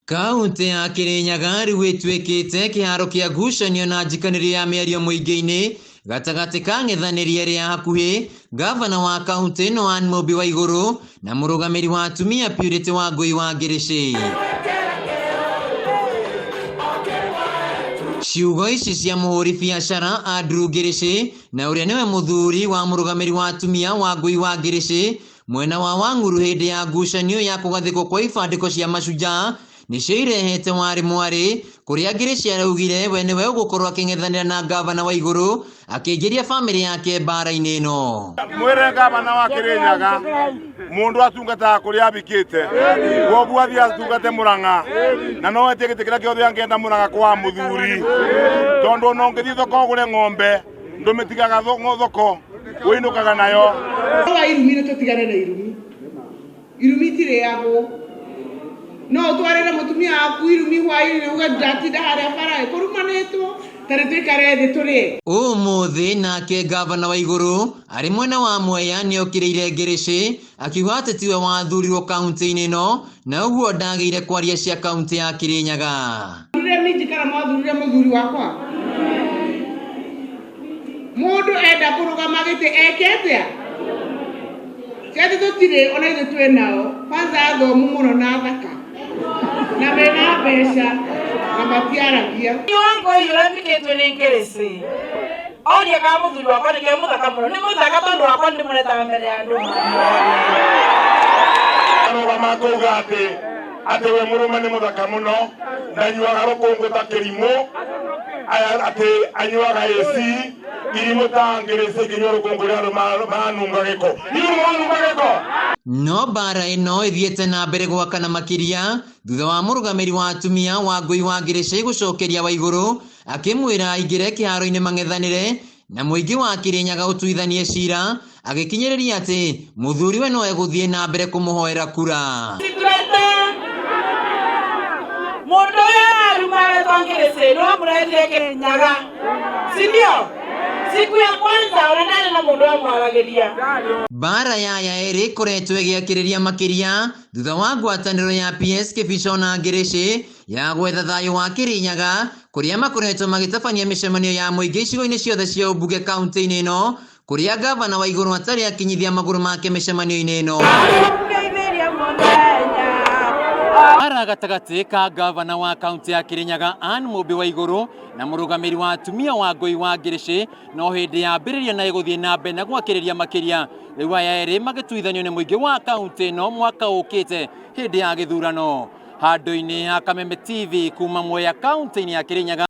Kauntĩ ya Kĩrĩnyaga rĩu ĩtuĩkĩte kĩharo kĩa ngucanio na njikanĩrio ya mĩario mũingĩ-inĩ gatagatĩ ka ang'ethanĩri erĩ a hakuhĩ, ngavana wa kauntĩ ĩno Anne Mũmbi Waigũrũ na mũrũgamĩri wa atumia Purity Wangũi wa Ngĩrĩcĩ. Ciugo ici cia mũhũri biacara Andrew Ngĩrĩcĩ na ũrĩa nĩwe mũthuri wa mũrũgamĩri wa atumia Wangũi wa Ngĩrĩcĩ Mwena wa Wang'uru hĩndĩ ya ngucanio ya kũgathĩkwo kwa ibandĩko cia Mashujaa nĩcio irehete warĩ mwarĩ kũrĩa Ngĩrĩci araugire we nĩwe ũgũkorwo akĩng'ethanĩra na ngavana Waigũrũ akĩingĩria bamĩrĩ yake mbara-inĩ ĩno. Mwĩre ngavana wa Kĩrĩnyaga mũndũ atungataga kũrĩa abikĩte kwoguo athiĩ atungate Mũrang'a na no etie gĩtĩ kĩrĩa kĩothe angĩenda Mũrang'a kwa mũthuri tondũ ona ũngĩthiĩ thoko ũgũre ng'ombe ndũmĩtigaga thoko ũinũkaga nayo. Wa irumi nĩ tũtigane na irumi. Irumi itirĩagwo. No ũtwarĩre mũtumia waku irumi hwaĩ-inĩ uge ndatinda harĩa bara ĩ kũrumanĩtwo ta rĩ tũikare thĩ tũrĩe. Ũmũthĩ nake ngavana Waigũrũ arĩ mwena wa Mwea nĩokĩrĩire Ngĩrĩcĩ akiuga atĩ tiwe wathurirwo kauntĩ-inĩ ĩno na ũguo ndagĩire kwaria cia kauntĩ ya Kĩrĩnyaga. Mwathurire minji kana mwathurire mũthuri wakwa? Mũndũ enda kũrũgama gĩtĩ eke atĩa? Ti atĩ tũtirĩ ona ithuĩ twĩ nao, kwanza athomu mũno na athaka na mena mbeca na matiaragia. Wangũi ũrĩa mbikĩtwo nĩ Ngĩrĩcĩ oria kana mũthuri wakwa nĩkĩo mũthaka mũno nĩ mũthaka tondũ wakwa ndĩmũretaga mbere ya andũ Arũgama akauga atĩ atĩ we mũrũme nĩ mũthaka mũno ndanyuaga rũkũngũ ta kĩrimũ aya atĩ anyuaga AC irimũ ta ngĩrĩcĩ ikĩnyua rũkũngũ rĩa andũ maranunga gĩko irimũ manunga gĩko. No mbara ĩno ĩthiĩte na mbere gwakana makĩria thutha wa mũrũgamĩri wa atumia Wangũi wa Ngĩrĩcĩ gũcokeria Waigũrũ akĩmwĩra aingĩre kĩharo-inĩ mang'ethanĩre na mũingĩ wa Kĩrĩnyaga ũtuithanie cira agĩkinyĩrĩria atĩ mũthuriwe no egũthiĩ na mbere kũmũhoera kura. Twete mundu uyu aruma aretwo Ngĩrĩcĩ nĩwe mũrethire Kĩrĩnyaga, si ndio? Siku ya kwanza ona ndarĩ na mũndũ wamwaragĩria. Mbara ya aya erĩ ĩkoretwo ĩgĩakĩrĩria makĩria thutha wa ngwatanĩro ya PS Kĩbico na Ngĩrĩcĩ ya gwetha thayũ wa Kĩrĩnyaga kũrĩa makoretwo magĩtabania mĩcemanio ya mũingĩ icigo-inĩ ciothe cia ũmbunge kaunti-inĩ ĩno kũrĩa ngavana Waigũrũ atarĩ akinyithia magũrũ make mĩcemanio-inĩ ĩno. Ara gatagatĩ ka ngavana wa kaunti ya Kĩrĩnyaga Ann Mũmbi Waigũrũ na mũrũgamĩri wa atumia Wangũi wa Ngĩrĩcĩ no hĩndĩ yambĩrĩria na ĩgũthiĩ na mbere na gwakĩrĩria makĩria rĩu aya erĩ magĩtuithanio nĩ mũingĩ wa kaunti ĩno mwaka ũkĩte hĩndĩ ya gĩthurano. Handũ-inĩ ha Kameme TV kuma Mwea kaunti-inĩ ya Kĩrĩnyaga.